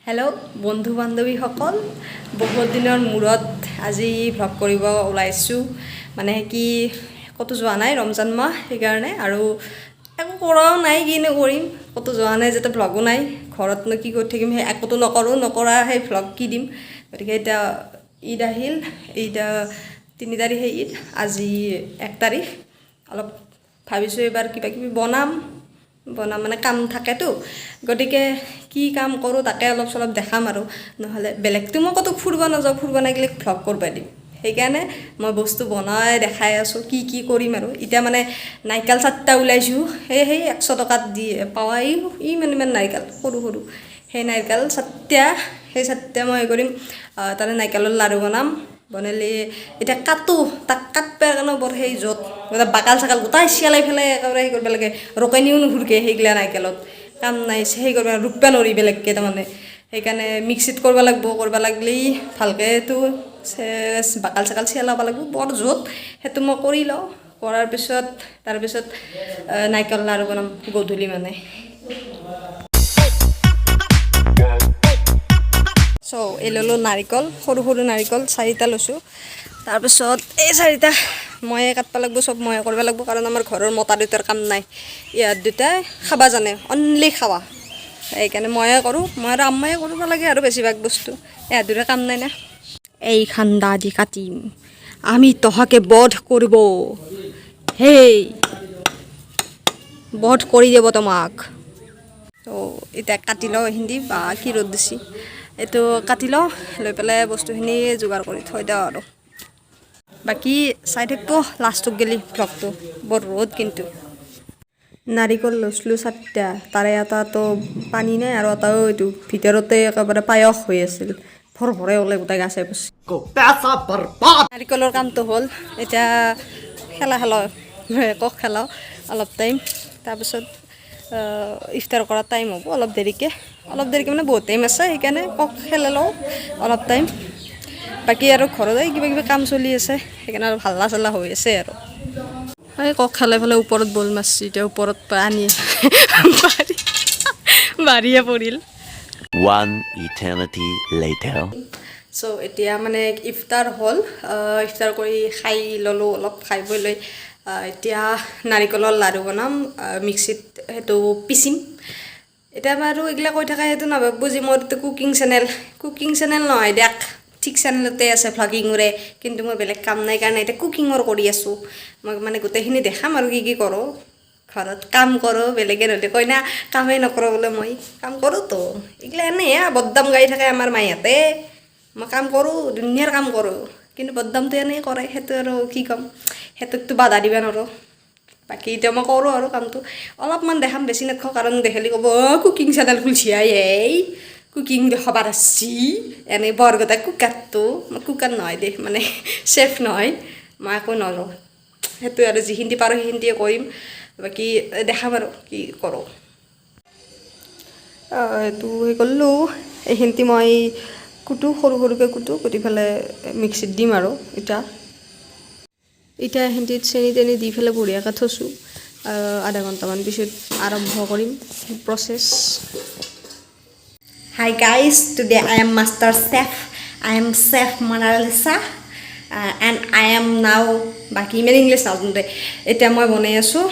Hello' বন্ধু বান্ধৱীসকল, বহুত দিনৰ মূৰত আজি ভ্লগ কৰিব ওলাইছোঁ। মানে কি, ক'তো যোৱা নাই, ৰমজান মাহ, সেইকাৰণে আৰু একো কৰাও নাই। কিনো কৰিম? ক'তো যোৱা নাই যেতিয়া ভ্লগো নাই। ঘৰতনো কি কৰি থাকিম? সেই একোতো নকৰোঁ, নকৰা সেই ভ্লগ কি দিম? গতিকে এতিয়া ঈদ আহিল। ঈদ 3 তাৰিখে ঈদ, আজি 1 তাৰিখ। অলপ ভাবিছোঁ এইবাৰ কিবা কিবি বনাম। বনাম মানে কাম থাকেতো, গতিকে কি কাম কৰোঁ তাকে অলপ চলপ দেখাম আৰু নহ'লে বেলেগতো মই ক'তো ফুৰিব নাযাওঁ, ফুৰিব নাগিলে ভ্লগ কৰিব দিম। সেইকাৰণে মই বস্তু বনাই দেখাই আছোঁ কি কি কৰিম। আৰু এতিয়া মানে নাৰিকল চাৰিটা ওলাইছোঁ। সেই সেই 100 টকাত দি পাৱা এই ইমান ইমান নাৰিকল, সৰু সৰু। সেই নাৰিকল চাৰিটা, সেই চাৰিটা মই কৰিম, তাৰে নাৰিকলৰ লাড়ু বনাম। বনালে এতিয়া কাটো, তাক কাটবাৰ কাৰণে বৰ সেই য'ত গোটেই বাকাল চাকাল গোটাই চিয়ালাই পেলাই একেবাৰে সেই কৰিব লাগে। ৰোকেনিও নুফুৰকে সেইগিলা নাৰিকলত, কাম নাই। সেই কৰিব ৰুকবা নৰি বেলেগকৈ তাৰমানে। সেইকাৰণে মিক্সিত কৰিব লাগিব। কৰিব লাগিলে ভালকৈ এইটো বাকাল চাকাল চিয়ালাব লাগিব, বৰ য'ত। সেইটো মই কৰি লওঁ। কৰাৰ পিছত তাৰপিছত নাৰিকল লাড়ু বনাম গধূলি মানে। চ' এই ল'লোঁ নাৰিকল, সৰু সৰু নাৰিকল চাৰিটা লৈছোঁ। তাৰপিছত এই চাৰিটা ময়ে কাটিব লাগিব, চব ময়ে কৰিব লাগিব, কাৰণ আমাৰ ঘৰৰ মতা দুটাৰ কাম নাই। ইহঁত দুটাই খাবা জানে, অনলি খাৱা। সেইকাৰণে ময়ে কৰোঁ, মই আৰু আম্মায়ে কৰিব লাগে আৰু বেছিভাগ বস্তু। ইহঁত দুটাৰ কাম নাই না। এইখান দা দি কাটিম আমি, তহাকে বধ কৰিব। হেই, বধ কৰি দিব তোমাক। তো এতিয়া কাটি লওঁ এইখিনি। বা, কি ৰ'দ দিছি! এইটো কাটি লওঁ, লৈ পেলাই বস্তুখিনি যোগাৰ কৰি থৈ দিওঁ আৰু বাকী চাই থাকিব লাষ্টত গেলি ভ্লগটো। বৰ ৰ'দ কিন্তু। নাৰিকল লৈছিলোঁ চাৰিটা, তাৰে এটাতো পানী নাই আৰু এটাও এইটো ভিতৰতে একেবাৰে পায়স হৈ আছিল, ভৰ ভৰে ওলাই গোটেই গাছে পৰছি। को पैसा बर्बाद। নাৰিকলৰ কামটো হ'ল। এতিয়া খেলা খেলাওঁ, কক খেলাওঁ অলপ টাইম। তাৰপিছত ইফতাৰ কৰা টাইম হ'ব অলপ দেৰিকৈ। অলপ দেৰিকৈ মানে বহুত টাইম আছে, সেইকাৰণে কক খেলি লওঁ অলপ টাইম। বাকী আৰু ঘৰত এই কিবা কিবি কাম চলি আছে, সেইকাৰণে আৰু হাল্লা চাল্লা হৈ আছে। আৰু এই কক খেলাই পেলাই ওপৰত বল মাৰছি, এতিয়া ওপৰত পানী বাৰী বাৰীয়ে পৰিল। One eternity later. চ' এতিয়া মানে ইফতাৰ হ'ল। ইফতাৰ কৰি খাই ল'লোঁ অলপ। খাই বৈ লৈ এতিয়া নাৰিকলৰ লাড়ু বনাম। মিক্সিত সেইটো পিচিম। এতিয়া বাৰু এইগিলা কৈ থকা সেইটো নাভাবিব যে মোৰ কুকিং চেনেল। কুকিং চেনেল নহয় দিয়ক, ঠিক চেনেলতে আছে ভ্লগিঙৰে। কিন্তু মোৰ বেলেগ কাম নাই কাৰণে এতিয়া কুকিঙৰ কৰি আছোঁ মই। মানে গোটেইখিনি দেখাম আৰু কি কি কৰোঁ ঘৰত। কাম কৰোঁ, বেলেগে নহ'লে কয় না কামেই নকৰোঁ বোলে। মই কাম কৰোঁতো। এইগিলা এনেই বদনাম গাই থাকে আমাৰ মাইহঁতে। মই কাম কৰোঁ, দুনিয়াৰ কাম কৰোঁ, কিন্তু বদনামটো এনেই কৰে। সেইটো আৰু কি ক'ম, সেইটোকতো বাধা দিব নোৱাৰোঁ। বাকী এতিয়া মই কৰোঁ আৰু কামটো অলপমান দেখাম, বেছি নেদেখাওঁ, কাৰণ দেখালি ক'ব কুকিং চেনেল খুলছি, এই কুকিং দেখাবাৰ আসছি, এনেই বৰগোটা কুকাৰটো। মই কুকাৰ নহয় দেই, মানে চেফ নহয় মই, একো নৰোঁ। সেইটো আৰু যিখিনি পাৰোঁ সেইখিনিয়ে কৰিম। বাকী দেখাম আৰু কি কৰোঁ। এইটো সেই কৰিলোঁ। এইখিনিতে মই কুটো, সৰু সৰুকৈ কুটো, কুটি পেলাই মিক্সিত দিম। আৰু এতিয়া এতিয়া এইখিনিত চেনি তেনি দি পেলাই বঢ়িয়াকৈ থৈছোঁ। আধা ঘণ্টামান পিছত আৰম্ভ কৰিম process. Hi guys, today I am Master Chef. I am Chef Monalisa and I am now, বাকী ইমান ইংলিছ নাজানো দে। এতিয়া মই বনাই আছোঁ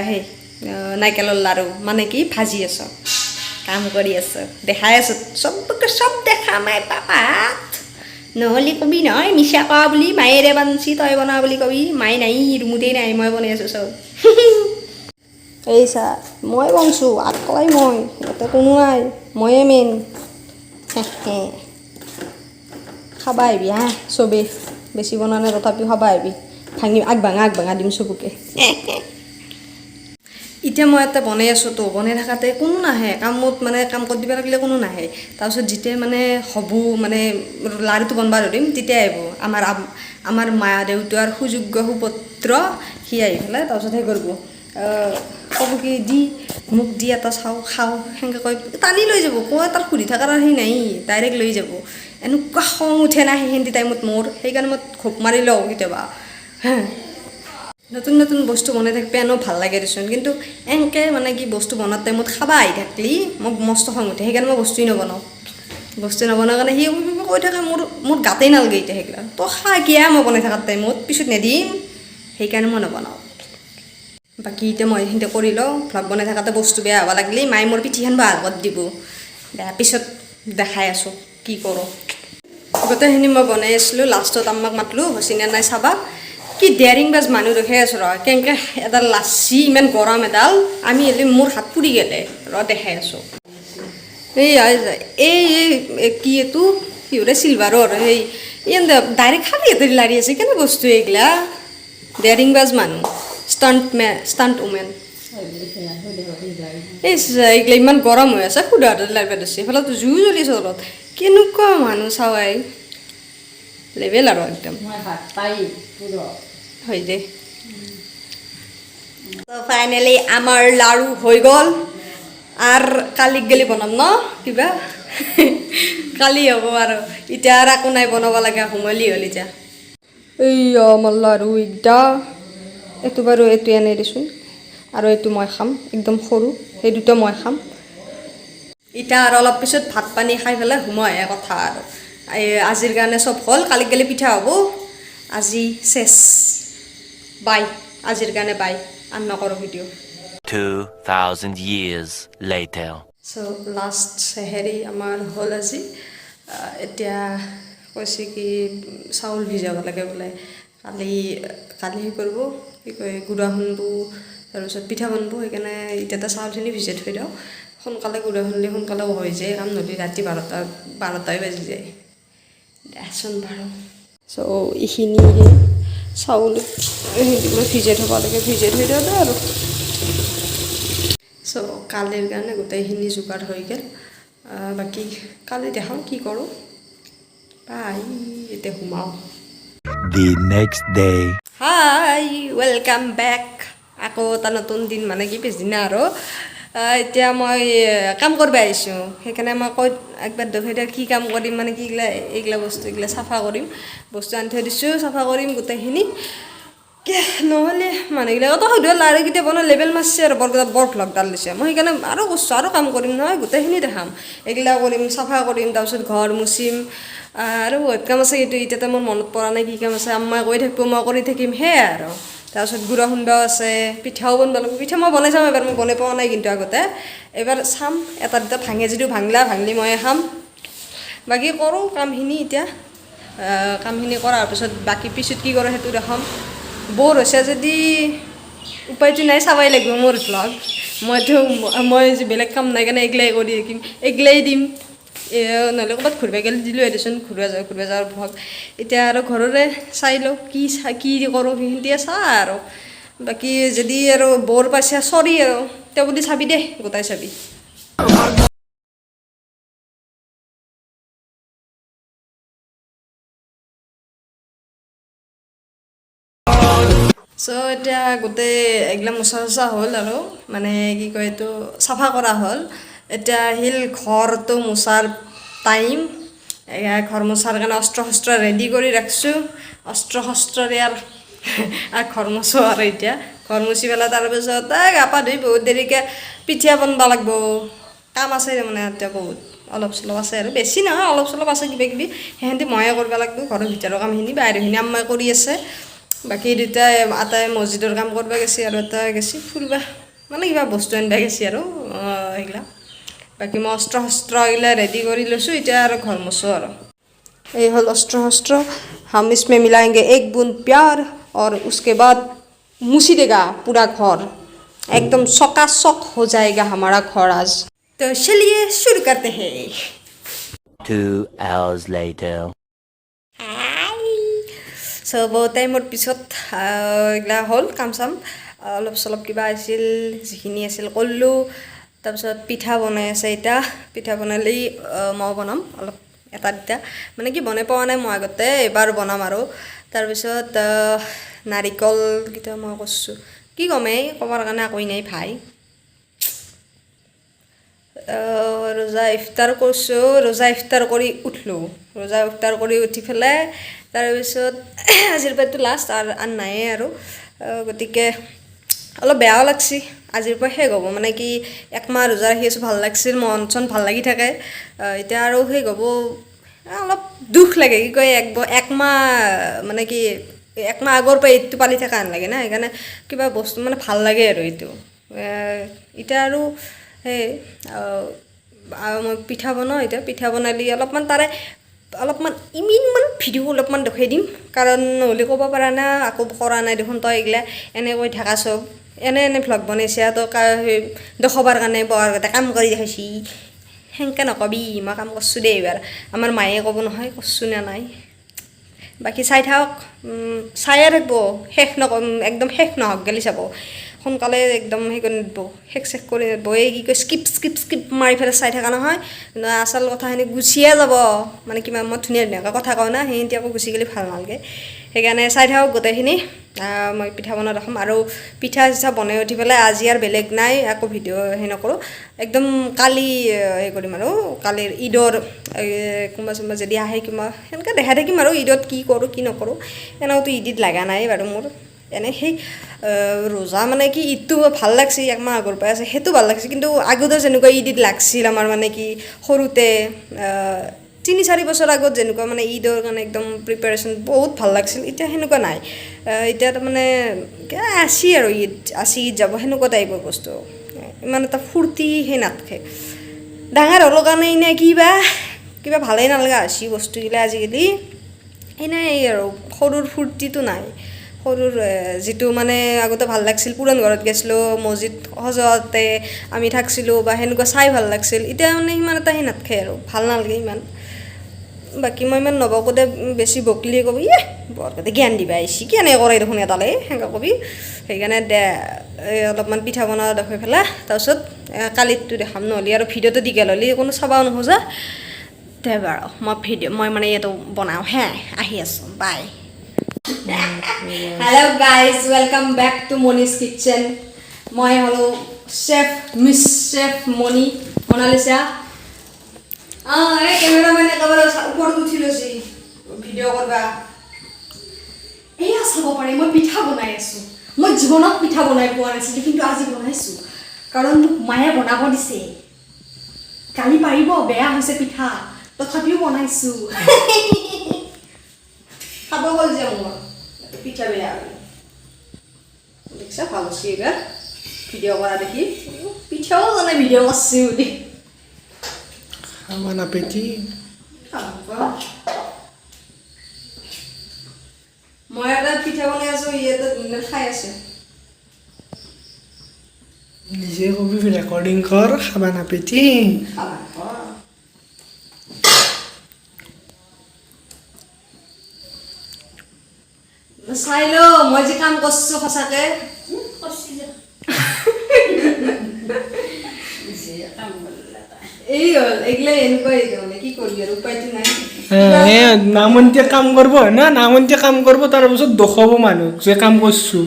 সেই নাৰিকলৰ লাড়ু, মানে কি ভাজি আছোঁ, কাম কৰি আছোঁ, দেখাই আছোঁ চবকে। চব দেখা মাই পাপাত, নহ'লে কবি নহয় মিছা কোৱা বুলি, মায়েৰে বানছি তই বনা বুলি কবি। মায়ে নাই, ৰুমতেই নাই, মই বনাই আছোঁ চব। এই চা, মই বনছোঁ আকলাই মই, ইয়াতে কোনো নাই, ময়ে মেইন। খাবা আহিবি হা চবেই। বেছি বনোৱা নাই, তথাপিও খাবা আহিবি। ভাঙি আগ ভাঙা আগ ভাঙা দিম চবকে। এতিয়া মই ইয়াতে বনাই আছোঁ, তো বনাই থাকোঁতে কোনো নাহে কামত, মানে কাম কৰি দিব লাগিলে কোনো নাহে। তাৰপিছত যেতিয়া মানে হ'ব, মানে লাড়ুটো বনবা ধৰিম, তেতিয়া আহিব আমাৰ মা দেউতাৰ সুযোগ্য সুপুত্ৰ। সি আহি পেলাই তাৰপিছত সেই কৰিব, ক'ব কি দি মোক দি এটা চাওঁ খাওঁ, সেনেকৈ কৈ টানি লৈ যাব। কোৱা তাৰ সুধি থকাৰ সেই নাই, ডাইৰেক্ট লৈ যাব। এনেকুৱা খং উঠে না সেইখিনি টাইমত মোৰ, সেইকাৰণে মই ঘোপ মাৰি লওঁ কেতিয়াবা। নতুন নতুন বস্তু বনাই থাকিলে এনেও ভাল লাগে দেচোন, কিন্তু এনেকৈ মানে কি বস্তু বনোৱাৰ টাইমত খাবা আহি থাকিলি মোক মস্ত খং উঠে। সেইকাৰণে মই বস্তুৱেই নবনাওঁ। বস্তু নবনোৱাৰ কাৰণে সি কৈ থাকে, মোৰ মোৰ গাতেই নালাগে এতিয়া সেইগিলা। তই খা কিয়া, মই বনাই থকাৰ টাইমত পিছত নেদিম, সেইকাৰণে মই নবনাওঁ। বাকী এতিয়া মই এইখিনিতে কৰি লওঁ। ভ্লগ বনাই থাকোঁতে বস্তু বেয়া হ'ব লাগিলে মায়ে মোৰ পিঠিখন বাহাৰ কৰি দিব। দে, পিছত দেখাই আছোঁ কি কৰোঁ। গোটেইখিনি মই বনাই আছিলোঁ, লাষ্টত আম্মাক মাতলোঁ, হৈছিনে নাই চাবা। কি ডেয়াৰিং বাজ মানুহ দেখাই আছোঁ ৰ, কেনেকৈ এডাল লাচি, ইমান গৰম এডাল, আমি এলি মোৰ হাত পুৰি গ'লে। ৰ, দেখাই আছোঁ। এই এই এই কি এইটো কি বোলে, চিলভাৰৰ সেই ডাইৰেক্ট খালী হাতেৰে লাৰি আছে। কেনে বস্তু এইগিলা? ডেয়াৰিং বাজ মানুহ, ষ্টাণ্ট মে ষ্টাণ্ট উমেন। এই এইগিলা ইমান গৰম হৈ আছে, সুদা হাতত লাৰিব ধৰছে। এইফালেতো জুই জ্বলিছে তলত। কেনেকুৱা মানুহ চাৱাই লেভেল আৰু একদম। হৈ দে। ফাইনেলি আমাৰ লাড়ু হৈ গ'ল। আৰু কালি গেলি বনাম ন কিবা, কালি হ'ব আৰু। এতিয়া আৰু একো নাই বনাব লগা, সোমলি হ'ল এতিয়া। এই আমাৰ লাড়ু এইকেইটা, এইটো বাৰু এইটো এনে দিছোন আৰু এইটো মই খাম, একদম সৰু, সেই দুটা মই খাম। এতিয়া আৰু অলপ পিছত ভাত পানী খাই পেলাই সোমোৱাহে কথা আৰু। এই আজিৰ কাৰণে চব হ'ল, কালি গেলি পিঠা হ'ব। আজি চেচ, বাই, আজিৰ কাৰণে বাই, আন নকৰোঁ ভিডিঅ'। 2,000 years later. চ' লাষ্ট চেহেৰি আমাৰ হ'ল আজি। এতিয়া কৈছে কি চাউল ভিজাব লাগে বোলে, কালি কালি সেই কৰিব, কি কয়, গুড়া খুন্দব, তাৰপিছত পিঠা বনব। সেইকাৰণে এতিয়া চাউলখিনি ভিজাই থৈ দিওঁ। সোনকালে গুড়া খুন্দিলে সোনকালে হৈ যায় কাম, নহ'লে ৰাতি 12টাই বাজি যায়। দেচোন বাৰু। চ' এইখিনি সেই চাউল সেইবিলাক ভিজাই থ'ব লাগে, ভিজাই থৈ দিওঁ আৰু। চ' কালিৰ কাৰণে গোটেইখিনি যোগাৰ হৈ গ'ল। বাকী কালি দেখাম কি কৰোঁ। বাই, এতিয়া সোমাওঁ। The next day. Hi, welcome back. আকৌ এটা নতুন দিন, মানে কি পিছদিনা আৰু। এতিয়া মই কাম কৰিব আহিছোঁ, সেইকাৰণে মই কৈ একবাৰ দেখুৱাই দিওঁ কি কাম কৰিম। মানে কি, এইগিলা এইগিলা বস্তু এইগিলা চাফা কৰিম। বস্তু আনি থৈ দিছোঁ, চাফা কৰিম গোটেইখিনি। নহ'লে মানুহবিলাকতো সুধো, লাৰুকেইটা বনাই লেবেল মাৰছে আৰু বৰ বৰ ভ্লগডাল দিছে। মই সেইকাৰণে আৰু কৈছোঁ, আৰু কাম কৰিম নহয়, গোটেইখিনি দেখাম। এইগিলা কৰিম, চাফা কৰিম, তাৰপিছত ঘৰ মুচিম, আৰু বহুত কাম আছে। কিন্তু এতিয়াতো মোৰ মনত পৰা নাই কি কাম আছে। আম্মাই কৈ থাকিব, মই কৰি থাকিম, সেয়াই আৰু। তাৰপিছত গুড়া খুন্দাও আছে, পিঠাও বনাব লাগিব। পিঠা মই বনাই চাম এবাৰ, মই বনাই পোৱা নাই কিন্তু আগতে। এইবাৰ চাম, এটা দুটা ভাঙে যদিও ভাংলা ভাংলি ময়ে খাম। বাকী কৰোঁ কামখিনি এতিয়া। কামখিনি কৰাৰ পিছত বাকী পিছত কি কৰোঁ সেইটো দেখাম। বৰ হৈছে যদি উপায়টো নাই, চাবই লাগিব মোৰ ভ্লগ। মইতো মই যে বেলেগ কাম নাই কাৰণে এইগিলাই কৰি থাকিম, এইগিলাই দিম। নহ'লে ক'ৰবাত ঘূৰিব গ'লে দিলোঁ হয় দেচোন, ঘূৰিব যোৱাৰ ভ্লগ। এতিয়া আৰু ঘৰৰে চাই লওঁ কি কৰোঁ, সেইখিনিয়ে চা আৰু। বাকী যদি আৰু বৰ পাইছে, চৰি আৰু, তেওঁ বুলি চাবি দে, গোটাই চাবি। চ' এতিয়া গোটেই এইগিলা মোচা চোচা হ'ল আৰু, মানে কি কয় এইটো, চাফা কৰা হ'ল। এতিয়া আহিল ঘৰটো মোচাৰ টাইম। এয়া ঘৰ মোচাৰ কাৰণে অস্ত্ৰ শস্ত্ৰ ৰেডি কৰি ৰাখিছোঁ। অস্ত্ৰ শস্ত্ৰৰে আৰু আৰু ঘৰ মোচো আৰু। এতিয়া ঘৰ মুচি পেলাই তাৰপিছত এই গা পা ধুই বহুত দেৰিকৈ পিঠা বনাব লাগিব। কাম আছে মানে এতিয়া বহুত, অলপ চলপ আছে আৰু, বেছি নহয়, অলপ চলপ আছে কিবা কিবি। সেইখিনি ময়ে কৰিব লাগিব, ঘৰৰ ভিতৰৰ কামখিনি। বাহিৰখিনি আম্মাই কৰি আছে। বাকী দুটাই, এটাই মছজিদৰ কাম কৰিব গৈছে আৰু এটা গৈছে ফুৰিবা, মানে কিবা বস্তু আনিব গৈছে আৰু সেইগিলা। বাকী মই অস্ত্ৰ শস্ত্ৰ এইগিলা ৰেডি কৰি লৈছোঁ, এতিয়া আৰু ঘৰ মোচো আৰু। এই হ'ল অস্ত্ৰ শস্ত্ৰ। हम इसमें मिलाएंगे एक बूंद प्यार और उसके बाद मुसी देगा पूरा घर, एकदम चकाचक हो जाएगा हमारा घर आज। तो चलिए शुरू करते हैं। 2 hours later. চ' বহুত টাইমৰ পিছত এইগিলা হ'ল কাম চাম, অলপ চলপ কিবা আছিল, যিখিনি আছিল কৰিলোঁ। তাৰপিছত পিঠা বনাই আছে এতিয়া। পিঠা বনালেই মই বনাম অলপ, এটা দুটা। মানে কি, বনাই পোৱা নাই মই আগতে, এইবাৰ বনাম আৰু। তাৰপিছত নাৰিকলকেইটা মই কৰিছোঁ। কি ক'ম, এই ক'বৰ কাৰণে একোৱেই নাই ভাই। ৰোজা ইফতাৰ কৰিছোঁ, ৰোজা ইফতাৰ কৰি উঠলোঁ। ৰোজা ইফতাৰ কৰি উঠি পেলাই তাৰপিছত আজিৰ পৰাতো লাষ্ট আৰু, আন নাইয়ে আৰু। গতিকে অলপ বেয়াও লাগছি। আজিৰ পৰা শেষ হ'ব। মানে কি একমাহ ৰোজা ৰাখি আছোঁ, ভাল লাগছিল, মন চন ভাল লাগি থাকে। এতিয়া আৰু শেষ হ'ব, অলপ দুখ লাগে। কি কয় একমাহ মানে কি একমাহ আগৰ পৰা ঈদটো পালি থকা হেন লাগে না, সেইকাৰণে কিবা বস্তু মানে ভাল লাগে আৰু এইটো। এতিয়া আৰু সেই মই পিঠা বনাওঁ। এতিয়া পিঠা বনালি অলপমান তাৰে অলপমান ইমিনমান ভিডিঅ' অলপমান দেখুৱাই দিম, কাৰণ নহ'লে ক'ব পৰা না আকৌ কৰা নাই দেখোন তই এইগিলা এনেকৈ থাকা চব এনে এনে ভ্লগ বনাইছা তই দেখুৱাবাৰ কাৰণে বৰ এটা কাম কৰি দেখাইছি, সেনেকৈ নকবি। মই কাম কৰছোঁ দেই এইবাৰ, আমাৰ মায়ে ক'ব নহয় কৰছোঁ নে নাই। বাকী চাই থাকক, চায়ে থাকিব, শেষ নক একদম শেষ নহওক গেলি চাব, সোনকালে একদম সেই কৰি নিদিব, শেষ চেষ কৰি নিদিব। এই কি কয় স্কিপ স্কিপ স্কিপ মাৰি পেলাই চাই থকা নহয়, আচল কথাখিনি গুচিয়ে যাব। মানে কিমান মই ধুনীয়া ধুনীয়াকৈ কথা কওঁ না, সেইখিনি আকৌ গুচি গ'লে ভাল নালাগে। সেইকাৰণে চাই থাকক গোটেইখিনি। মই পিঠা বনাই দেখাম আৰু পিঠা চিঠা বনাই উঠি পেলাই আজি আৰু বেলেগ নাই, একো ভিডিঅ' সেই নকৰোঁ। একদম কালি সেই কৰিম আৰু কালিৰ ঈদৰ কোনোবা চোনোবা যদি আহে কিবা সেনেকৈ দেখাই থাকিম আৰু ঈদত কি কৰোঁ কি নকৰোঁ। এনেওতো ঈদত লগা নাই বাৰু মোৰ, এনে সেই ৰোজা মানে কি ঈদটো ভাল লাগছে, একমাহ আগৰ পৰাই আছে সেইটো ভাল লাগছে। কিন্তু আগতে যেনেকুৱা ঈদত লাগছিল আমাৰ, মানে কি সৰুতে 3-4 বছৰ আগত যেনেকুৱা মানে ঈদৰ কাৰণে একদম প্ৰিপেৰেশ্যন বহুত ভাল লাগছিল, এতিয়া সেনেকুৱা নাই। এতিয়া তাৰমানে আছি আৰু ঈদ আছি ঈদ যাব সেনেকুৱা টাইপৰ বস্তু, ইমান এটা ফূৰ্তি সেই নাথাকে। ডাঙৰ হ'লো কাৰণে এনে কিবা কিবা ভালেই নালগা হৈছে বস্তুগিলা আজিকালি। এনেই আৰু সৰুৰ ফূৰ্তিটো নাই, সৰুৰ যিটো মানে আগতে ভাল লাগছিল, পুৰাণ ঘৰত গৈছিলোঁ, মছজিদ সজোৱাতে আমি থাকছিলোঁ বা সেনেকুৱা চাই ভাল লাগছিল। এতিয়া মানে সিমান এটা সেই নাথাকে আৰু ভাল নালাগে ইমান। বাকী মই ইমান নবকো দে, বেছি বকলিয়ে ক'ব ইয়ে বৰকতে জ্ঞান দিবা আহিছি কেনে কৰে দেখোন এটালে সেনেকৈ কবি। সেইকাৰণে দে এই অলপমান পিঠা বনোৱা দেখুৱাই পেলাই তাৰপিছত কালিৰটো দেখাম, নহ'লে আৰু ভিডিঅ'টো দীঘল হ'লে কোনো চাবও নোখোজা। দে বাৰু মই ভিডিঅ' মই মানে এইটো বনাওঁ হে, আহি আছোঁ, bye. Hello guys, welcome back to Moni's kitchen. মই হ'লোঁ chef miss chef Moni Monalisa. এই কেমেৰামেন একেবাৰে ওপৰত উঠি লৈছি ভিডিঅ' কৰবা। এয়া চাব পাৰে মই পিঠা বনাই আছোঁ। মই জীৱনত পিঠা বনাই পোৱা নাছিলোঁ, কিন্তু আজি বনাইছোঁ, কাৰণ মোক মায়ে বনাব দিছে। গালি পাৰিব বেয়া হৈছে পিঠা, তথাপিও বনাইছোঁ। খাব গ'ল যে মোৰ পিঠা বেয়া হ'ল, দেখছা ভাল হৈছে এইবাৰ ভিডিঅ' কৰা দেখি, পিঠাও জানে ভিডিঅ' কৰছি বুলি। Bon appétit. মই এটা পিঠা বনাই আছোঁ, ই এটা খাই আছে। নিজে কবি ৰেকৰ্ডিং কৰ, খাবা appétit. খাবা। চাই ল মই যে কাম কৰছোঁ সঁচাকে। এই হ'ল এইগিলা এনেকুৱাই তাৰমানে কি কৰিবি আৰু উপায়টো নাই। নামন্তিয়া কাম কৰিব হয় না, নামন্তিয়া কাম কৰিব, তাৰপিছত দখব মানুহক যে কাম কৰছোঁ।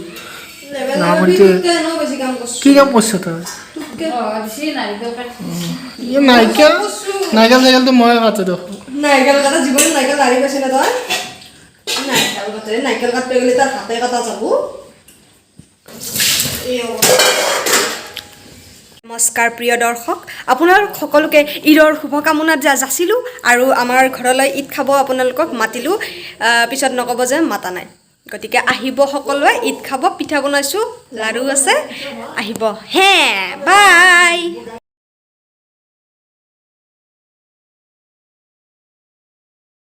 কি কাম কৰছ তই? নাৰিকল নাৰিকল চাইকেলটো মই কাটো দেখোন। নাৰিকল কাটা জীৱনত নাৰিকল লাৰি পাইছে না তই? নাৰিকল কাটে, নাৰিকল কাটিব গ'লে তাৰ হাতে কাটা যাব। নমস্কাৰ প্ৰিয় দৰ্শক, আপোনালোক সকলোকে ঈদৰ শুভকামনা যাচিলোঁ আৰু আমাৰ ঘৰলৈ ঈদ খাব আপোনালোকক মাতিলোঁ। পিছত নক'ব যে মাতা নাই। গতিকে আহিব সকলোৱে ঈদ খাব, পিঠা বনাইছোঁ, লাড়ু আছে, আহিব হে, বাই।